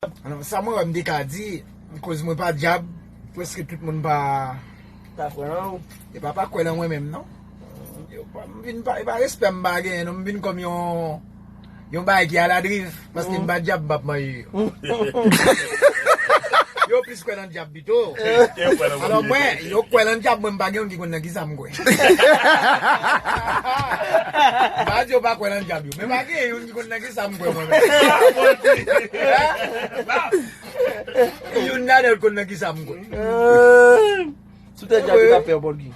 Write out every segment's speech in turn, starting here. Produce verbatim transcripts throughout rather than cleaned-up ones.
Alò, sa mwen wè m te ka di, koz mwen pa dyab, prèske tout moun pa. Pa kwè nan ou. E pa pa kwè nan mwen menm, non. Yo pa, m vin pa, e pa respè m pa genyen, non, m vin kòm yon, yon bagay ki aladriv, paske m pa dyab, m p ap manje yo. Yo plis kwè nan dyab pito. Alò, mwen, yo kwè nan dyab, mwen, m pa gen youn ki konn nan kisa m kwè. M pa di yo pa kwè nan dyab yo, men pa gen youn ki konn nan kisa m kwè, mwen menm. Youn ladan yo konn nan kisa m kwè. Sou tèt dyab yo t ap fè yon bòl ki.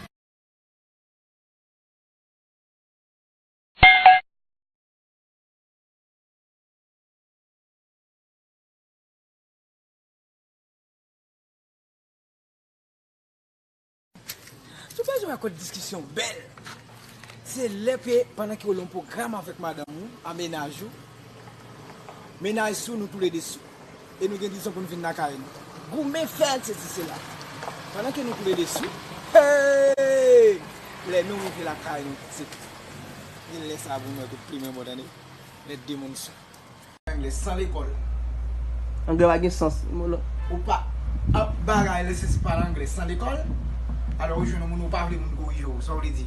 Sou bezwen rakonte diskisyon bèl. Se lè ke pandan ke w lan pwogram avèk madanm ou, a mennaj ou, mennaj sou nou toulede sou. E nou gen dizon pou n vin lakay nou. Goumen fè l sesi sela. Pandan ke nou toulede sou, hey! Lè nou rive lakay nou, se gen lè sa pou nou wè tout plimen bò tande. Lè de moun sou. Anglè san lekòl. Anglè pa gen sans. Ou pa ap bagay lè se pa anglè san lekòl. Alò ou jwenn yon moun ou pa vle moun korije w, sa w vle di?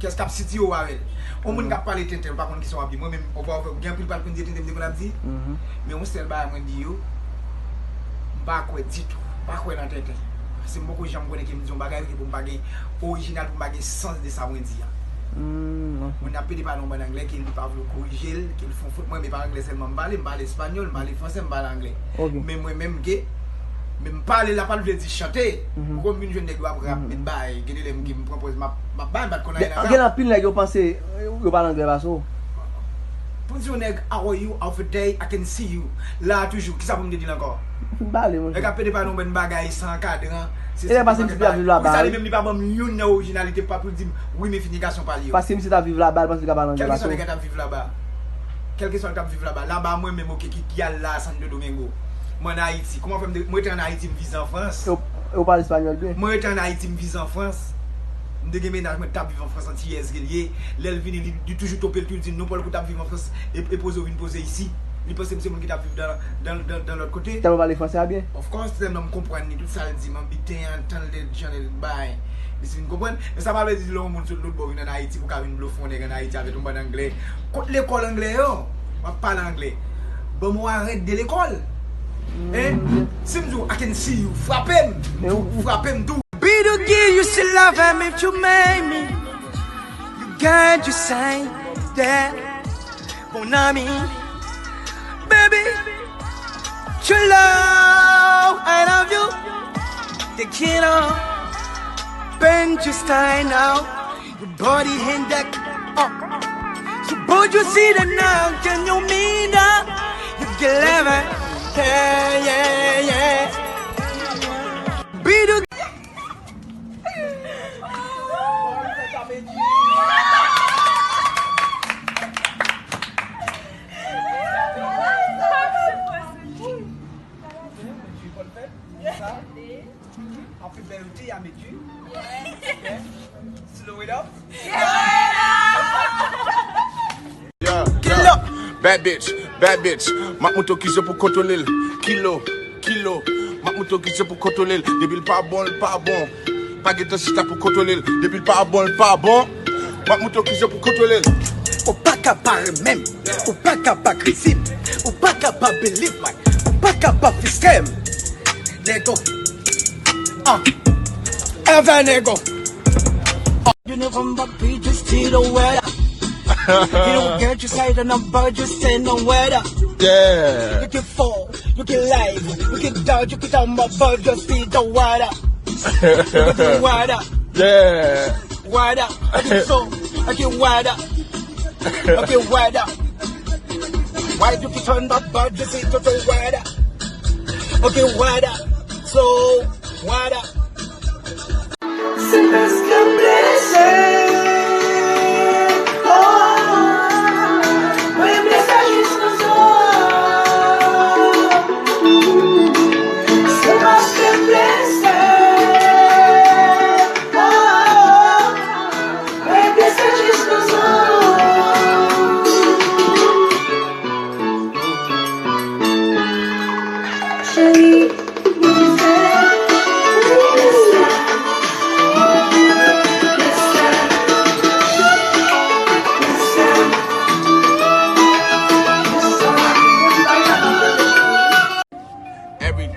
Kiyès k ap sitiye w avè l? Yon moun k ap pale tenten, ou pa konn kisa w ap di. Mwen menm, ou pa wè gen anpil pale konn di tenten m te konn ap di. Men yon sèl bagay mwen di yo, m pa kwè ditou. M pa kwè nan tenten. Paske m poko janm konnen ke m di yon bagay ke pou m pa gen orijinal, pou m pa gen sans de sa mwen di a. Moun ap pede pale yon bann anglè ke li pa vle w korije l, ke l fè yon fot. Mwen, men pa anglè sèlman m pale, m pale espanyòl, m pale fransè, m pale anglè. Men mwen menm ke, men m pale l, la pa vle di chante. Ou konn vin jwenn nèg yo ap rap, met bay, gen de lè m, m pran pòz, m ap, m ap bay, m pa t konn anyen nan rap. Gen anpil nèg yo panse yo pale anglè pase w. Pou di yon nèg, "How are you?" Of a day, "I can see you." La a toujou, kisa pou m te di l ankò? Fin pale, monchè. Nèg ap pede pale yon bann bagay san kadran. E lè pase misye t ap viv laba, wi. Li menm li pa ban m youn nan orijinalite pa pou l di m, wi, men fini gason pale yo. Paske misye t ap viv laba, li panse li ka pale anglè pase w. Kèlkeswa nèg la t ap viv laba. Kèlkeswa l t ap viv laba. Laba mwen menm, oke, ki, ki al la, Santo Domingo. Mwen ann Ayiti. Kòman fè m te, mwen rete ann Ayiti, m vize an Frans. E w, e w pale espanyòl byen? Mwen rete ann Ayiti, m vize an Frans. M te gen mennaj mwen t ap viv an Frans, Antiyèz ke l ye. Lè l vini, li, li toujou twonpe l tou, li di m, "Non, Paul, kou t ap viv an Frans, e, e poze w vin poze isi." Li panse m se moun ki t ap viv dan, dan, dan, dan lòt kote. Tèlman w pale fransè a byen? Of course, tèlman m konprann li, tout sa l di m, an biten an, tan l de jan l bay. Li si vin konprann. Men sa pa vle di lè yon moun sot lòt bò vin ann Ayiti pou ka vin blofe yon nèg ann Ayiti avèk yon bann anglè. Kot lekòl anglè yo? M ap pale anglè. Ban m yon arèt de lekòl. Hein? Si m di w, "I can see you," frape m. Tou, frape m tou. Bidogi, you still love me, you make me. You got you say that. Mon ami, baby, you love, I love you. Te quiero, ven, you stay now. Your body in that, uh. So, boy, you see the now, can you mean that? You can love it. Yeah, yeah, yeah. Bidogi. Happy birthday, Amity. Slow it up. Yeah, yeah. Bad bitch, bad bitch. M ap montre w kijan pou kontwole l. Kilo, kilo. M ap montre w kijan pou kontwole l. Depi l pa bon, l pa bon. Pa gentan chita pou kontwole l. Depi l pa bon, l pa bon. M ap montre w kijan pou kontwole l. Ou pa ka pa renmen m. Ou pa ka pa kritike m. Ou pa ka pa believe mwen. Ou pa ka pa fistre m. Nego. Ah. Ever nego. You never but be just see the weather. You don't get your side and about just say no weather. Yeah. You can fall, you can lie, you can dodge, you can talk about but just see the weather. You can weather. Yeah. Weather. I can so, I can weather. Okay, weather. Why do you turn that bad? Just see the weather. Okay, weather. So, weather. Se paske m blese. Oh, mwen blese jis nan zo. Se paske m blese. Oh, mwen blese jis nan zo. Every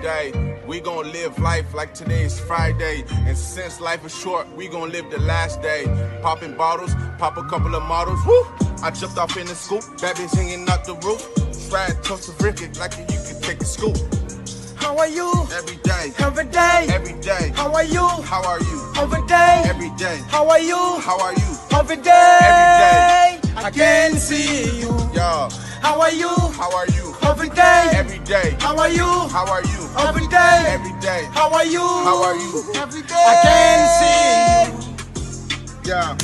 day, we gon' live life like today is Friday. And since life is short, we gon' live the last day. Popping bottles, pop a couple of models. Woo! I jumped off in the scoop, bad bitch hanging out the roof. Slide to Ricky like you could take a scoop. How are you? Every day. Every day. Every day. How are you? How are you? Every day. Every day. How are you? How are you? Every day. Every day. I can see you. Yeah. How are you? How are you? Every day. Every day. How are you? How are you? Every day. Every day. How are you? How are you? Every day. I can see you. Yeah.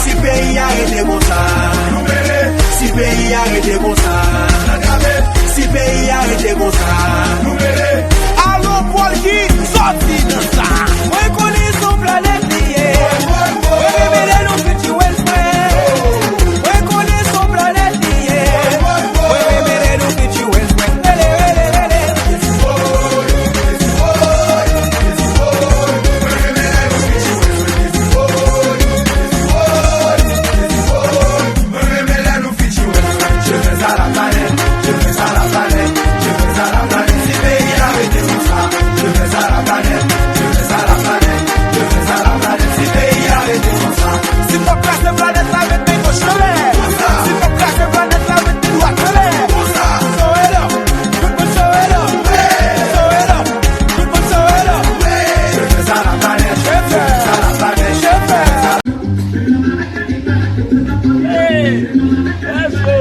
Si peyi a rete konsa, si peyi a rete konsa, si peyi a rete konsa. Alo, Polky, sòti nan sa. Mwen konnen se yon planèt li ye. Mwen renmen lè nou fiti wè frè. Mwen konnen se yon planèt li ye. Mwen renmen lè nou fiti wè frè. Rele, rele, rele. Si fòk kraze planèt la, met men goch anlè. Si fòk kraze planèt la, met men dwat anlè. Sow it up, tout moun sow it up. Sow it up, tout moun sow it up. Chèf, chèf, chèf. Hey, let's go.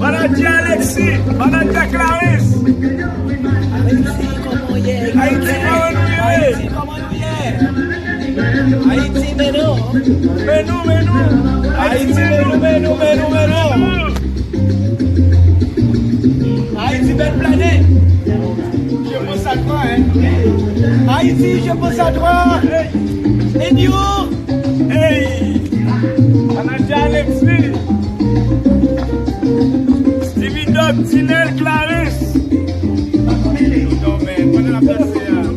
Manager Alexis, manager Clarisse. Ayiti, kòman w ye? Ayiti, kòman nou ye? Ayiti, kòman nou ye? Ayiti, men nou. Men nou, men nou. Ayiti, men nou, men nou, men nou, men nou. Ayiti, bèl planèt. Je pense à toi, hein. Haïti, je pense à toi. And you? Hey! Manager Alexis! Stevie Doc, Tinel, Clarisse! Non, men, pandan n ap danse a.